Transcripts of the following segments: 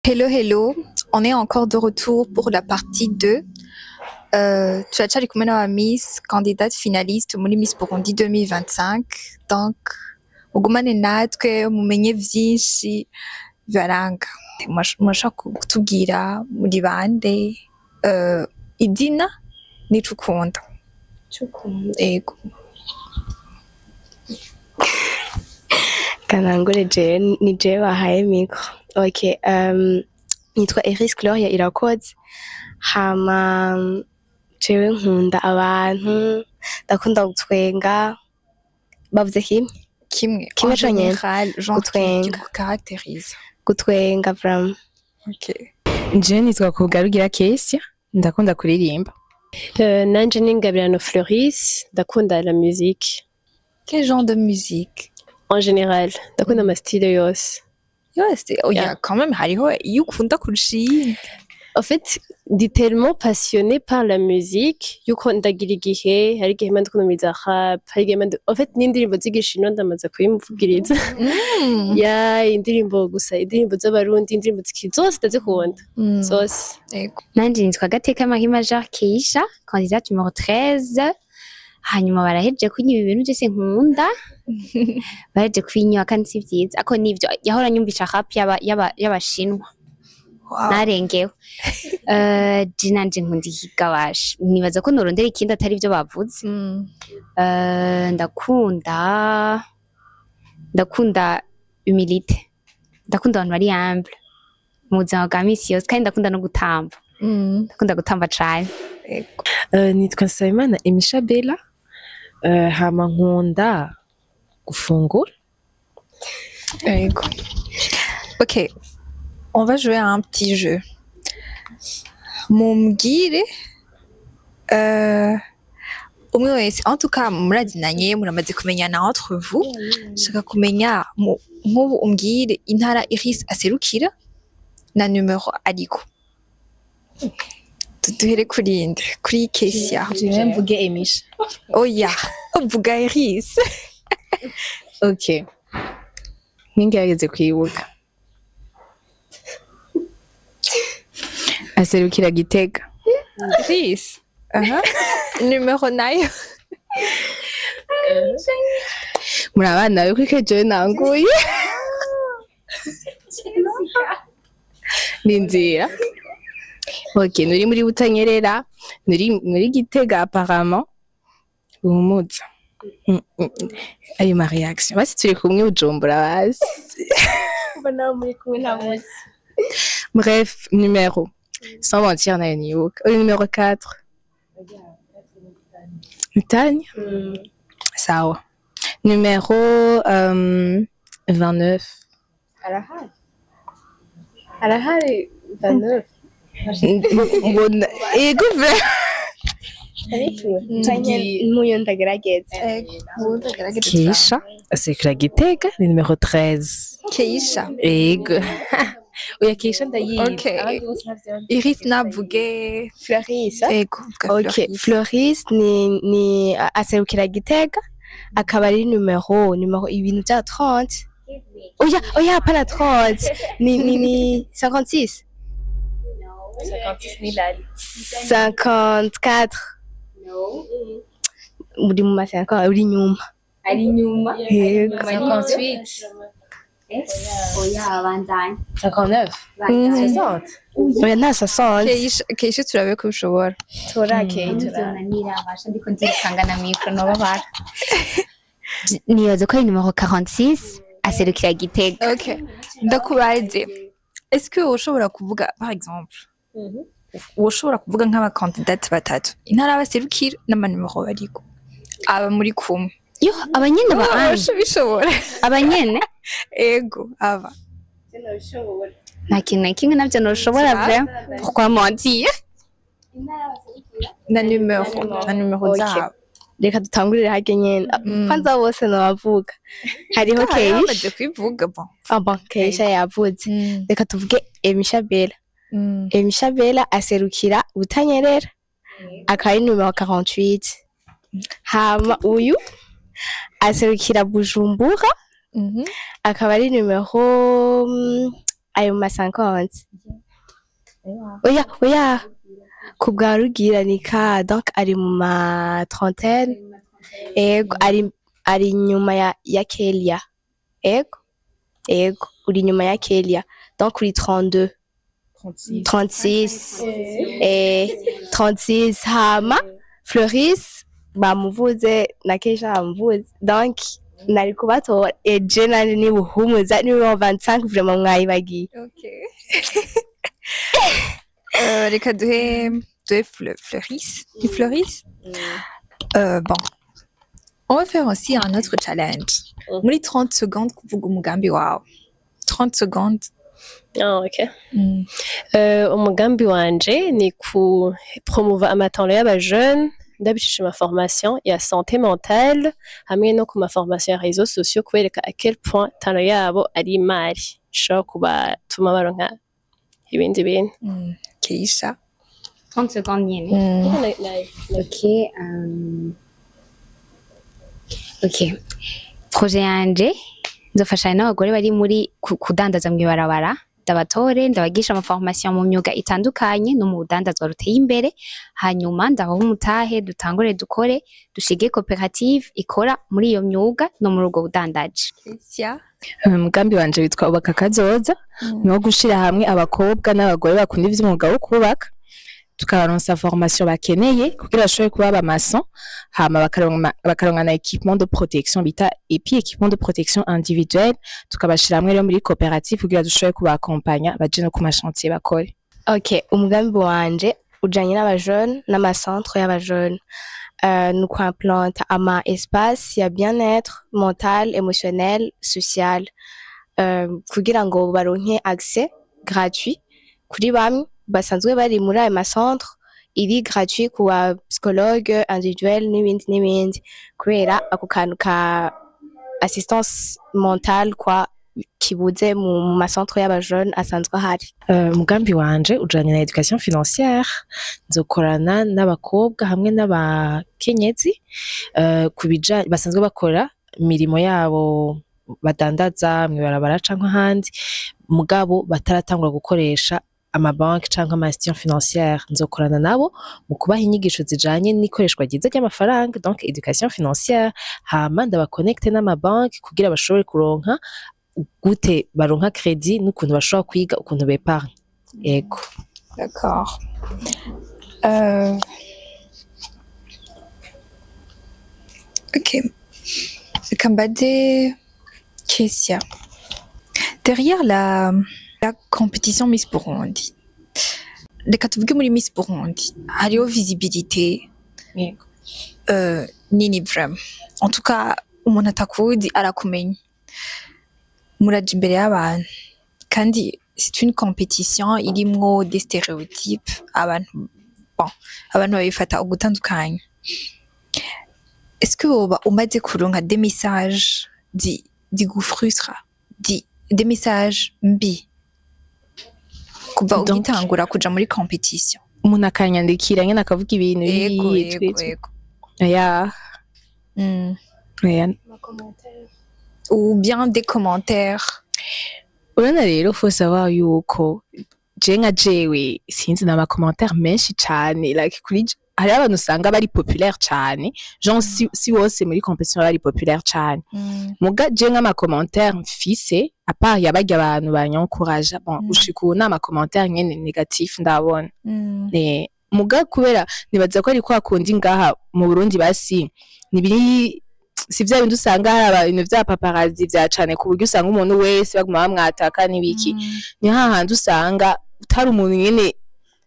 Hello, hello. On est encore de retour pour la partie 2. Turacari kumwe n'aba Miss candidate finaliste muri Miss Burundi 2025. Donc, mugumane natwe mumenye vyinshi bibaranga. Murashobora kutubwira muri bande, izina n'ico ukunda. Ego. Kanangure jewe ni jewe bahaye micro. Ok, nitwa Iris Gloria Irakoze. Hama jewe nkunda abantu, ndakunda gutwenga. Bavuze kimwe? Kimwe. Kimwe En conyene. général, genre Gutwenga. qui vous caractérise. Gutwenga vraiment. Ok. Jewe nitwa Kugarugira Kesia, ndakunda kuririmba. Nanje ni Ngabirano Floris, ndakunda la musique. Quel genre de musique? En général, ndakunda ama style yose. Yose, oya, Yeah. quand même hariho iyo ukunda kurusha iyindi. En fait, ndi tellement passionnée par la musique yuko ndagira igihe, hari igihe mba ndikunda rap, hari igihe mba en fait n'indirimbo z'igishinwa ndamaze kuyimvugiriza. Ya, indirimbo gusa, indirimbo z'abarundi, indirimbo ziki zose ndazikunda. Zose. Ego. Nanje nitwa Gateka Marie Major Keisha, candidate numéro 13. Hanyuma barahejeje kunyiba ibintu byose nkunda. Bahejeje kubinywa kandi si vyiza. Ako nivyo yahora nyumvisha rap y'abashinwa. Wow. Narengewe. Je nanje nkunda ikigabasha. Nibaza ko norondera ikindi atari ivyo bavuze. Ndakunda humilité. Ndakunda abantu bari humble. Mu buzima bwa misi yose kandi ndakunda no gutamba. Ndakunda gutamba cane. Ego. Nitwa Nsabimana Emisha Bella, hama nkunda gufungura. Ego. Ok. On va jouer à un petit jeu. Mumbwire, umwe wese, en tout cas murazinanye, muramaze kumenyana entre vous. Shaka kumenya nk'ubu umbwire intara Iris aserukira na numero ariko. Duhere kuri inde, kuri Kesia. Jewe mvuge Emisha. Oya, mvuga Iris. Ok. Ningerageze kwibuka. Aserukira Gitega. Iris. Aha. Numero nayo. Muri abana be kuko jewe nanguye. Ni nzira. Ok, nuri muri Butanyerera, nuri muri Gitega apparemment. Buhumuza. Ayo ma reaction. Basi turi kumwe Bujumbura basi. Mbona muri kumwe nta muzi. Bref, numéro. Sans mentir, nayo nibuka. Uri numéro 4. Tanya? Sawa. Numéro 29. Arahari. Arahari 29. Mbona ego vra. Canke ntuyo ndagerageza. Keisha asekura Gitega ni numéro 13. Keisha. Ego. Oya Keisha ndayizi. Ok. Iris navuge. Floris. Ego. Vuga Ok, Floris. Floris ni aserukira Gitega akaba ari numero ibintu bya 30. Oya, oya hapana 30. Ni 56. 56 ni lali. 54. Uri mu ma 50 uri nyuma. Ari nyuma. Yego. 58. Oya bandanye. 59. 60. Oya nta 60. Keisha, Keisha turabe ko bishobora. Turake turake. Nirabasha ndiko ndirukanga na micro nobabara. Nibaza ko ari numero 46 aserukira Gitega. Ok. Ndakubaze. Est-ce que ushobora kuvuga par exemple ushobora kuvuga nk'aba candidate batatu intara baserukira n'amanimero bariko aba muri kumwe? Yo abanyene ba Ange, Bishobora. abanyene Ego, aba. nta kintu na kimwe navyo noshobora vraiment. Pourquoi mentir? Na numero Ok. zabo. Reka dutangurire harya nyene. Kwanza bose nobavuga. Hariho Keisha. Bamaze kwivuga bon. Ah bon, Keisha yavuze. Reka tuvuge Emisha Bella. Emisha Bella aserukira Butanyerera. Akaba ari numero 48. Hama uyu aserukira Bujumbura. Akaba ari numero Ari mu ma 50. Oya, oya, ku bwa Rugira ni ka, donc ari mu ma trentaine. Ego, ari inyuma ya Kelia. Ego, uri inyuma ya Kelia, donc uri 32, 36, 36. Hama Floris bamuvuze na Keisha bamuvuze, donc nari kubatora. Eje nanje ni Buhumuza, ni 25, vraiment mwayibagiye. Ok. Reka duhe Fleuris. Ni Fleuris. Bon. On va faire aussi un autre challenge. Muri 30 secondes kuvuga umugambi wawe. 30 secondes. Ah, ok. Umugambi wanje ni ku promouvoir amatalents y'aba-jeunes ndabicishije ma formation ya santé mentale hamwe no ku ma formation ya réseaux sociaux, kubereka à quel point talent yabo ari imari ishobora kubatuma baronka ibindi bintu. Keisha. 30 secondes nyene. Ok. Ok. Projet yanje, nzofashanya n'abagore bari muri kudandaza mw'ibarabara, ndabatore, ndabagisha amaformation mu myuga itandukanye no mu budandazwa ruteye imbere, hanyuma ndabaha umutahe, dutangure dukore, dushige koperative ikora muri iyo myuga no muri ubwo budandaji. Kesia. Umugambi wanje witwa Ubaka Kazoza, ni wo gushira hamwe abakobwa n'abagore bakunda ivy'umwuga wo kubaka, tukabaronsa formation bakeneye kugira bashobore kuba abamaçon, hama bakaronka na équipement de protection bita EPI, équipement de protection individuelle, tukabashira hamwe rero muri koperative kugira dushobore kubakompanya baje no ku machantier bakore. Ok, umugambi wanje ujanye n'abajeune n'amacentre y'abajeune. Ni ukwimplanta ama espace ya bien-être mental, émotionnel, social, kugira ngo baronke accès gratuit kuri bamwe basanzwe bari muri ayo macentre, iri gratuit ku ba psychologue individuel n'ibindi n'ibindi, kubera ako kantu ka assistance mentale kwa kibuze mu macentre y'abajeune asanzwe ahari. Umugambi wanje ujanye na éducation financière. Nzokorana n'abakobwa hamwe n'abakenyezi ku bijanye basanzwe bakora imirimo yabo, badandaza mw'ibarabara canke ahandi, mugabo bataratangura gukoresha amabanki canke ama institution financière. Nzokorana nabo mu kubaha inyigisho zijanye n'ikoreshwa ryiza ry'amafaranga, donc éducation financière, hama ndabakonekte n'amabanki kugira bashobore kuronka gute baronka crédit n'ukuntu bashobora kwiga ukuntu bepargne. Ego. D'accord. Ok. Reka mbaze Kesia. Derrière la compétition Miss Burundi, reka tuvuge muri Miss Burundi, hariho visibilité Yego. Nini vraiment. En tout cas, umuntu atakuzi arakumenya. Muraja imbere y'abantu. Kandi c'est une compétition irimwo des stéréotypes, abantu, bon, abantu babifata ugutandukanye. Est-ce que woba umaze kuronka des messages zigufrustra, des messages mbi kuva ugitangura kuja muri compétition? Umuntu akanyandikira nyene akavuga ibintu Ego. bibi? Ego, ego. Oya. Oya. Ou bien des commentaires. Urabona rero, faut savoir yuko je nka jewe sinzi n'ama commentaire menshi cane, like kuri hariho abantu usanga bari populaire cane, genre si wose muri compétition bari populaire cane. Muga je nk'ama commentaire mfise, à part yabarya abantu banyencouraja, bon, gushika ubu n'ama commentaire nyene négatif ndabona. Muga kubera nibaza ko ari kwa kundi ngaha mu Burundi basi nibiri si vya bindi usanga hari ibintu vya paparazzi vya cane, ku buryo usanga umuntu wese baguma bamwataka n'ibiki. Ni hahandi usanga utari umuntu nyene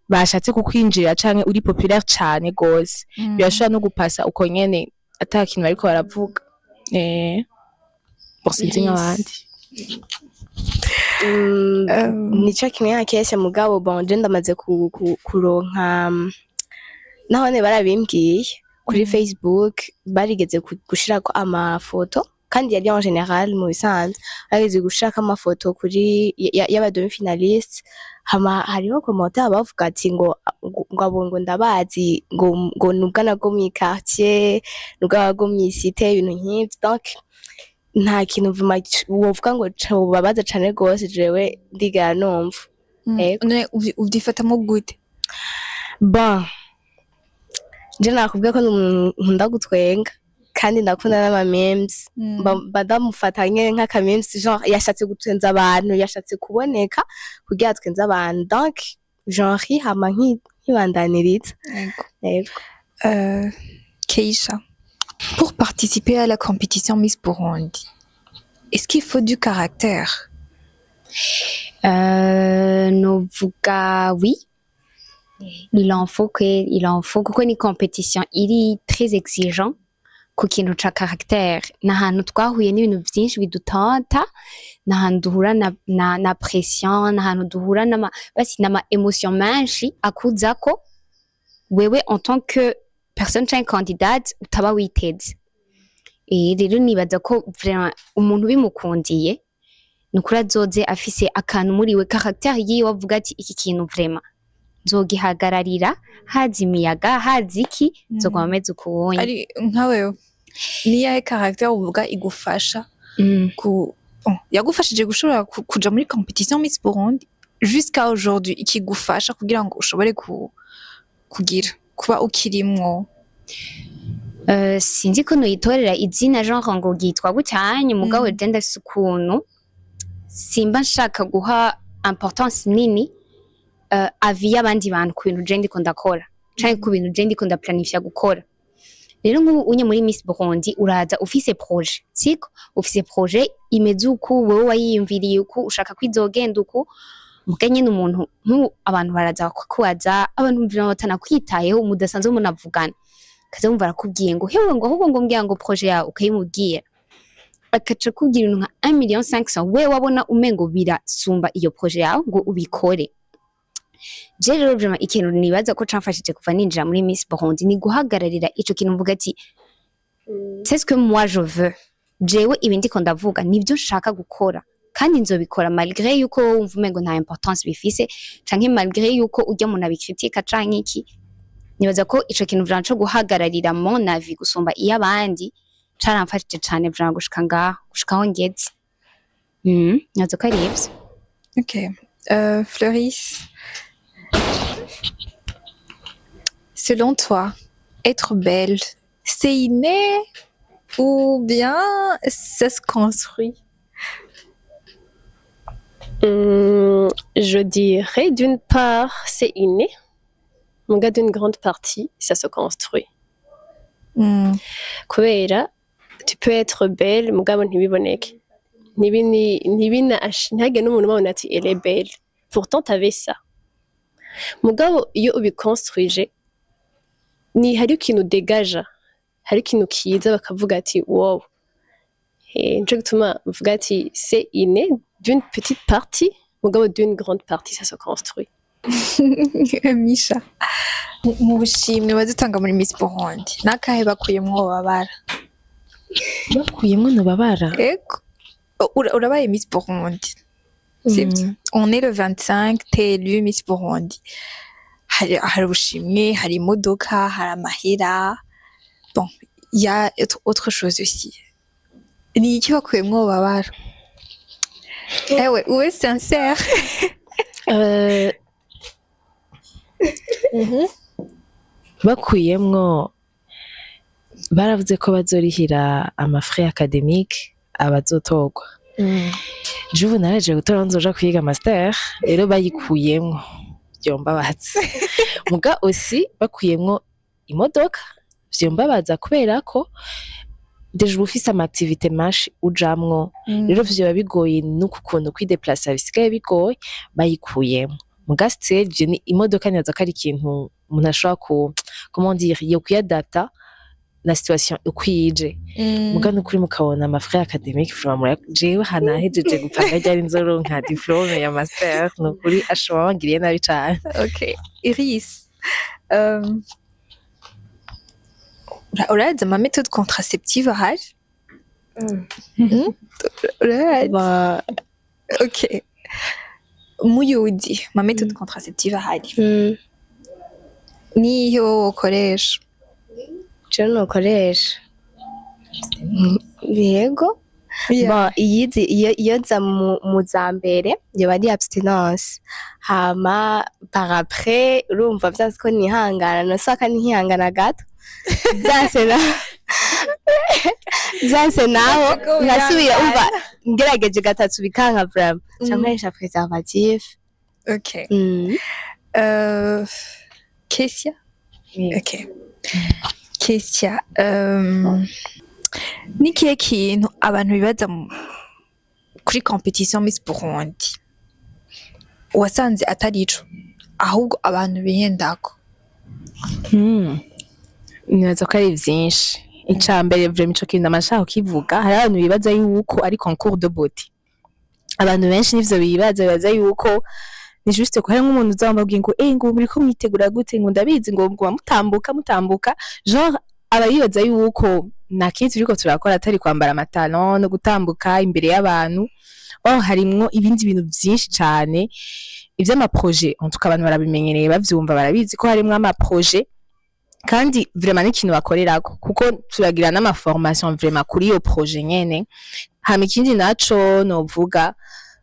bashatse kukwinjira canke uri populaire cane gose, birashobora no gupasa uko nyene ata kintu bariko baravuga. Bon, sinzi nk'abandi. Nico kimwe nka Kese, mugabo bon, je ndamaze kuronka nahone barabimbwiye kuri Facebook, barigeze gushirako amafoto, kandi yari en général mu bisanzwe barigeze gushirako amafoto kuri y'aba demi finaliste, hama hariho commentaire bavuga ati ngo abo ngo ndabazi, ngo nubwana bwo mw'i quartier, nubwana bwo mw'i cité, ibintu nk'ivyo. Donc Nta kintu vuma wovuga ngo cobabaza cane gose, jewe ndigera numva. Ego. None uvyifatamo gute? Bon, je nakubwiye ko ndi umuntu nkunda gutwenga kandi ndakunda n'ama memes. Mba ndamufata nyene nk'aka memes, genre yashatse gutwenza abantu, yashatse kuboneka kugira atwenze abantu, donc genre hama nkibandaniriza. Ego. Yego. Keisha, pour participer à la compétition Miss Burundi, est-ce qu'il faut du caractère? Novuga oui. Il en faut que, il en faut kuko ni compétition iri très exigeant ku kintu ca caractère. Ni ahantu twahuye n'ibintu vyinshi bidutanta, ni ahantu duhura na pression, ni ahantu duhura n'ama basi n'ama émotion menshi akuzako wewe en tant que personne canke candidate utaba witeze. Rero nibaza ko vraiment umuntu bimukundiye nukuri azoze afise akantu muri we, caractère yiwe, avuga ati iki kintu vraiment nzogihagararira, haza imiyaga haza iki, nzoguma meze ukuwonye. Ari nkawe, niyahe caractère uvuga igufasha ku, bon, yagufashije gushobora kuja muri compétition Miss Burundi jusqu'à aujourd'hui, ikigufasha kugira ngo ushobore kugira kuba ukirimwo? Sinzi ko noyitorera izina genre ngo ryitwa gucyanye, mugabo je ndafise ukuntu simba nshaka guha importance nini avis y'abandi bantu ku bintu je ndiko ndakora canke ku bintu je ndiko ndaplanifya gukora. Rero nk'ubu unye muri Miss Burundi uraza ufise projet, siko? Ufise projet imeze uku, wewe wayiyumviriye uku, ushaka ko izogenda uku, muga nyene umuntu nk'ubu abantu baraza kukubaza, abantu vraiment batanakwitayeho, mudasanzwe munavugana, kaza wumva arakubwiye ngo hewe, ngo ahubwo ngo mbwira ngo projet yawe, ukayimubwira, akaca akubwira ibintu nka 1 million 500, we wabona umengo birasumba iyo projet yawe ngo ubikore. Je rero vraiment ikintu nibaza ko camfashije kuva ninjira muri Miss Burundi ni guhagararira ico kintu, mvuga ati c'est ce que moi je veux, jewe ibi ndiko ndavuga nibyo nshaka gukora kandi nzobikora, malgré yuko wowe wumva umengo nta importance bifise canke malgré yuko urya muntu abikritika canke iki. Nibaza ko ico kintu vraiment co guhagararira mon avis gusumba iy'abandi caramfashije cane vraiment gushika ngaho, gushika aho ngeze. Nibaza ko ari ivyo. Ok. Fleuris, selon toi, être belle, c'est inné ou bien ça se construit? Je dirais d'une part, c'est inné. Mon gars, d'une grande partie, ça se construit. Kubera, tu peux être belle, mugabo ntibiboneke. Ntibina ntihagire n'umuntu ubabona ati elle est belle. Pourtant, t'avais ça. Mugabo iyo ubiconstruije, ni hari ikintu degaja, hari ikintu kiza bakavuga ati wow. Nico gituma mvuga ati c'est inné d'une petite partie, mugabo d'une grande partie, ça se construit. Misha, mu bushimwe bazitanga muri Miss Burundi, n'akahe bakuyemwo babara? Bakuyemwo ntubabara? Ego. Urabaye Miss Burundi, sibyo? On est le 25, t'es élu Miss Burundi. Hari ubushimwe, hari imodoka, hari amahera. Bon, il y a autre chose aussi. Ni iki bakuyemwo babara? Ewe, ube sincère. Bakuyemwo, baravuze ko bazorihira ama frais académiques abazotorwa. Je ubu naraje gutora nzoja kwiga master, rero bayikuyemwo vyombabaza. Muga aussi bakuyemwo imodoka vyombabaza, kubera ko déjà uba ufise ama activité menshi ujamwo, rero vyoba bigoye n'uku kuntu kwideplasa bisigaye bigoye bayikuyemwo. Muga still je ni imodoka nibaza ko ari ikintu umuntu ashobora ku, comment dire, yo kuyadapta na situation uko ije. Muga nukuri mukabona ama frais académiques vraiment jewe hanahejeje gupanga ryari nzoronka diplôme ya master, nukuri ashobora bangiriye nabi cane. Ok. Iris, urazi ama méthode contraceptive ahari? Urazi? Ba, Ok. Muyudi, ma méthode contraceptive ahari. Niyo wowe ukoresha? Je nokoresha, yego. Yeah. Bon, iyizi iyo nza mu za mbere yoba ari abstinence, hama par après urumva vyanse ko nihangana, nasaka nkihangana gato, vyanse na vyanse naho Ko nkasubira wihangana. Umva ngerageje gatatu bikanka, vraiment nca nkoresha préservatif. Ok. Kesia? Oui. Ok. Kesia, ni kihe kintu abantu bibaza kuri competition Miss Burundi wasanze atari ico, ahubwo abantu bihendako? Nibaza ko ari vyinshi. Ica mbere, vraiment, ico kintu ndamashaka kukivuga, hari abantu bibaza yuko ari concours de beauté. Abantu benshi nivyo bibaza, bibaza yuko ni juste ko hari nk'umuntu uzaba ngo ngo muriko mwitegura gute, ngo ndabizi, ngo ngo mutambuka mutambuka, genre aba yibaza yuko nta kindi turiko turakora atari kwambara ama talons no gutambuka imbere y'abantu. Oh, harimwo ibindi bintu vyinshi cane, ivy'ama projets. En tout cas, abantu barabimenyereye, bavyumva, barabizi ko harimwo ama projets, kandi vraiment n'ikintu bakorerako, kuko turagira n'ama formation vraiment kuri iyo projet nyene. Hama ikindi naco novuga,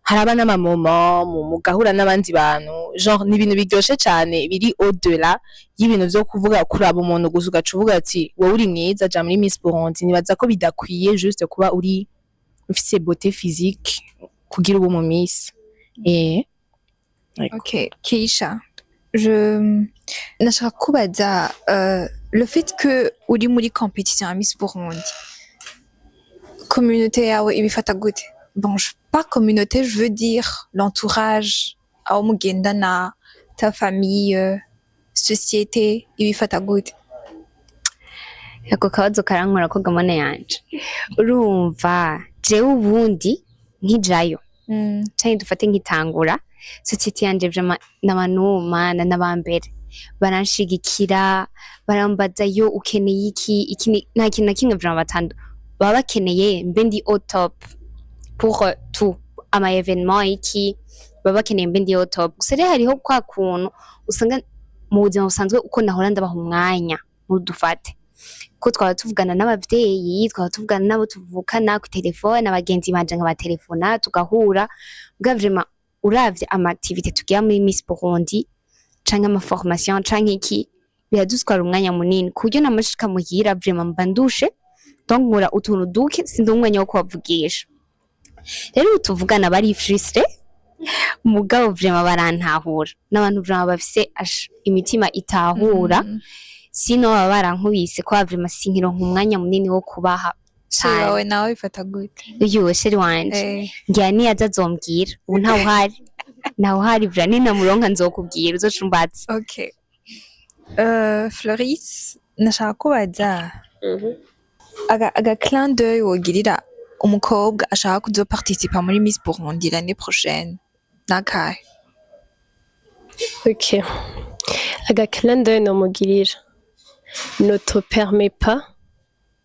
haraba n'ama moments mugahura n'abandi bantu, genre ni ibintu biryoshe cane, biri au delà y'ibintu vyo kuvuga, kuraba umuntu gusa ugaca uvuga ati: "Wowe uri mwiza, ja muri Miss Burundi." Nibaza ko bidakwiye juste kuba uri ufise beauté physique kugira ube umu Miss. Ok, Keisha, je nashaka kubaza le fait que uri muri competition ya Miss Burundi, communauté yawe ibifata gute? Bon, pas communauté, je veux dire l'entourage, aho mugendana, ta famille, société, ibifata gute? Ako kabazo karankora ko gamana yanje. Urumva jewe ubundi nkijayo canke dufate nkitangura, société yanje vraiment n'abantu mana n'abambere baranshigikira, barambaza yo ukeneye iki iki, nta kintu na kimwe vraiment batandu baba bakeneye mbe ndi au top pour tout, ama événement iki baba bakeneye mbe ndi au top. Gusa rero hariho kwa kuntu usanga mu buzima busanzwe uko nahora ndabaha umwanya, ntudufate ko twaba tuvugana n'abavyeyi, twaba tuvugana n'abo tuvukana ku telefone, abagenzi banje nkabatelefona tugahura. Bwa vraiment uravye ama activité tugira muri Miss Burundi canke ama formation canke iki, biradutwara umwanya munini ku buryo namashika muhira vraiment mba ndushe, donc nkora utuntu duke, sindi umwanya wo kubavugisha. Rero ubu tuvugana bari frustré, mugabo vraiment barantahura, n'abantu vraiment bafise imitima itahura. Sino baba barankubise ko vraiment sinkironka umwanya munini wo kubaha. Chéri wawe nawe bifata gute? Uyu chéri wanje, ngira niyaza azombwira. Ubu ntawe uhari, ntawe uhari vraiment. Ninamuronka nzokubwira, uzoca umbaza. Ok. Floris, nashaka kubaza aga clin d'œil wogirira umukobwa ashaka kuzoparticipa muri Miss Burundi l'année prochaine, nakahe? Ok. Aga clin d'œil nomugirira: ne te permets pas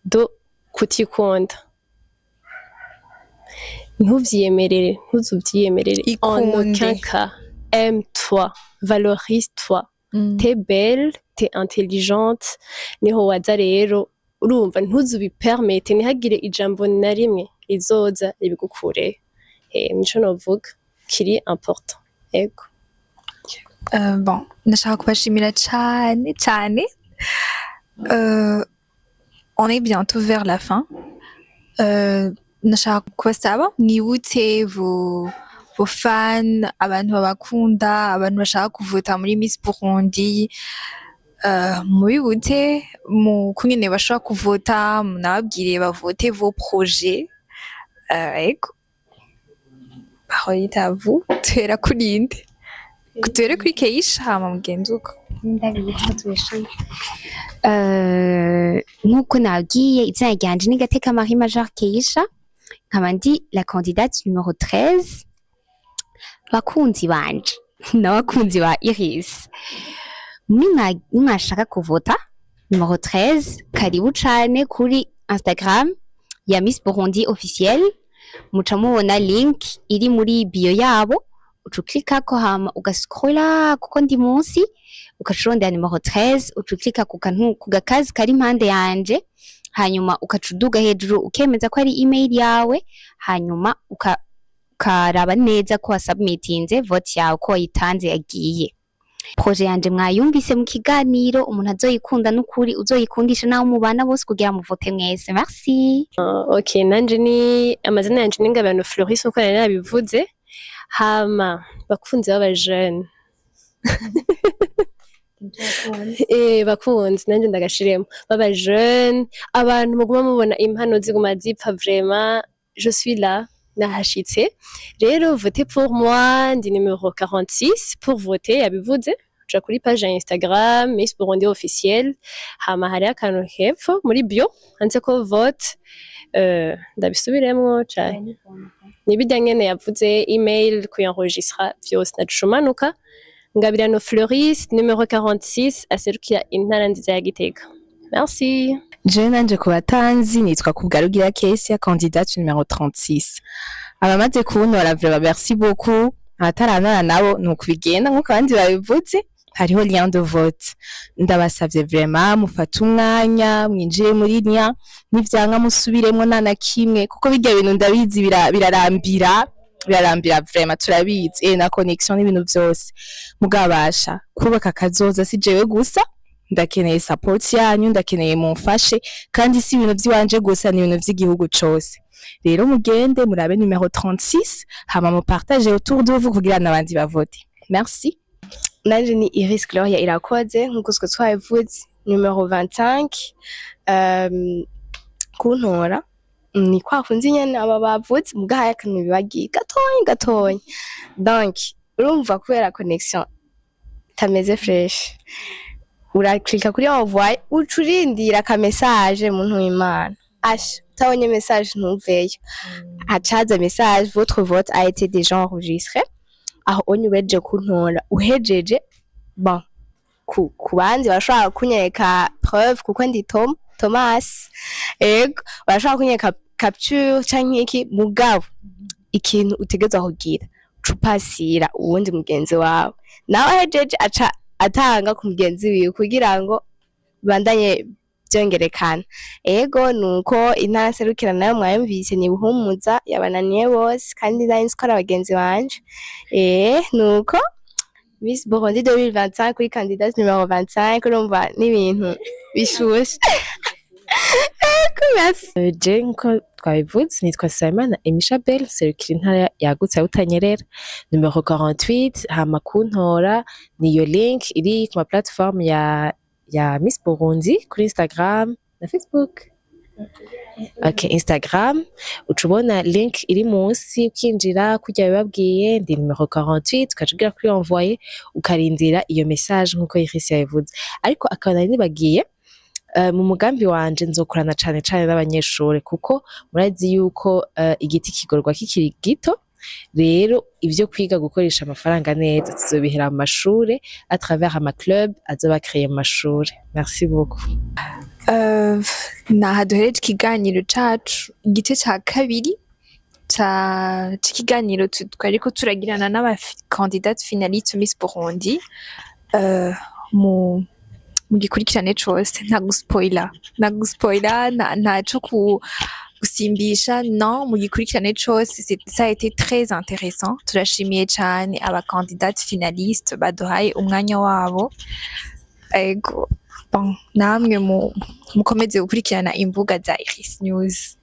de kutikunda, ntuvyiyemerere, ntuzuvyiyemerere en Ikunde. aucun cas. Aime-toi, valorise-toi, t'es belle, t'es intelligente. Niho waza rero urumva, ntuzubipermete, ntihagire ijambo na rimwe rizoza ribigukure. Nico novuga kiri important, ego. Bon, ndashaka kubashimira cane cane. On est bientôt vers la fin. Ndashaka kubasaba mwibutse vos fans, abantu babakunda, abantu bashaka kuvota muri Miss Burundi, mubibutse mu kungene bashobora kuvota, munababwire bavote vos projets. Ego. Parole est à vous. Tuhera kuri nde? Duhere kuri Keisha hama mugenzi uko. Ndabizi ko tubishaka. Nk'uko nabwiye, izina ryanje ni Gateka Marie Major Keisha, nkaba ndi la candidate numéro 13. Bakunzi banje n'abakunzi ba Iris, nimwashaka kuvota numéro 13, karibu cane kuri Instagram ya Miss Burundi officiel, muca mubona link iri muri bio yabo, uca uklikako hama ugascrolla kuko ndi munsi, ugaca urondera numéro 13, uca uklika ku kantu ku gakazi kari impande yanje. Hanyuma ukaca uduga hejuru, ukemeza ko ari email yawe, hanyuma ukaraba neza ko wasubmitinze vote yawe, ko wayitanze yagiye. Projet yanje mwayumvise mu kiganiro. Umuntu azoyikunda n'ukuri uzoyikundisha nawe mubana bose kugira muvote mwese. Merci. Ok, nanje ni amazina yanje ni Ngabano Floris, nkuko nari nabivuze. Hama bakunzi b'aba jeune, bakunzi nanje ndagashiremo b'aba jeune, abantu muguma mubona impano ziguma zipfa, vraiment je suis là, nahashitse. Rero votez pour moi, ndi numéro 46. Pour voter, yabivuze, uja kuri page ya Instagram Miss Burundi officiel, hama hariho akantu hepfo muri bio handitse ko vote. Ndabisubiremwo cane, nibijya nyene yavuze, email, kuyenregistra vyose, naca umanuka. Ngabirano Floris, numéro 46, aserukira intara nziza ya Gitega. Merci. Je nanje ku batanzi nitwa Kubwarugira Kesia, candidate numéro 36. Abamaze kuntora, vraiment merci beaucoup. Abatarantora nabo nuko bigenda nkuko abandi babivuze, hariho lien de vote. Ndabasavye vraiment mufate umwanya mwinjire muri lien, nivyanka musubiremwo nta na kimwe, kuko birya bintu ndabizi birarambira, birarambira vraiment, turabizi, na connexion n'ibintu vyose. Mugabasha kubaka kazoza si jewe gusa, ndakeneye support yanyu, ndakeneye mumfashe, kandi si ibintu vy'iwanje gusa, ni ibintu vy'igihugu cose. Rero mugende murabe numéro 36, hama mupartage autour de vous kugira n'abandi bavote. Merci. Nanje ni Iris Gloria Irakoze, nkuko twe twabivuze, numéro 25. Kuntora ni kwa kundi nyene aba bavuze, mugahaye akantu bibagiye gatonya gatonya. Donc urumva kubera connexion itameze fresh, uraklika kuri envoyer, uca urindira aka message. Muntu w'Imana, asha utabonye message ntuveyo. Hacaza message: "Votre vote a été déjà enregistré." Aho onye uhejeje kuntora, uhejeje, bon, ku bandi barashobora kunyereka preuve kuko ndi Tom Thomas, ego, barashobora kunyereka capture canke iki. Mugabo ikintu utegerezwa kugira, uca upasira uwundi mugenzi wawe, nawe ahejeje aca atanga ku mugenzi wiwe kugira ngo bibandanye vyongerekana. Ego, nuko intara nserukira nayo mwayumvise ni Buhumuza, yabananiye bose kandi nari nzi ko ari abagenzi banje. Nuko Miss Burundi 2025 kuri candidate numéro 25, urumva n'ibintu bishushe. Ego, merci. Je nkuko twabivuze nitwa Simon Emisha Bell, serukira intara yagutse ya Butanyerera, numéro 48. Hama kuntora niyo link iri ku ma plateforme ya Miss Burundi kuri Instagram na Facebook. Okay, Instagram uca ubona link iri munsi, ukinjira kurya bibabwiye, ndi numéro 48, ukaca ugira kuri envoyer, ukarindira iyo message nkuko Iris yabivuze. Ariko akaba nari nibagiye, mu mugambi wanje nzokorana cane cane n'abanyeshure, kuko murazi yuko igiti kigorwa kikiri gito. Rero ivyo kwiga gukoresha amafaranga neza tuzobihera mu mashure à travers ama club azoba créé mu mashure. Merci beaucoup. Naha duhereje ikiganiro cacu, igice ca kabiri c'ikiganiro twariko turagirana n'aba candidate finaliste Miss Burundi. Mu gikurikirane cose, nta guspoila, nta guspoila, ntaco ku gusimbisha, non, mu gikurikirane cose. Ça a été très intéressant. Turashimiye cane aba candidate finaliste baduhaye umwanya wabo. Ego, bon, namwe mu mukomeze gukurikirana imbuga za Iris News.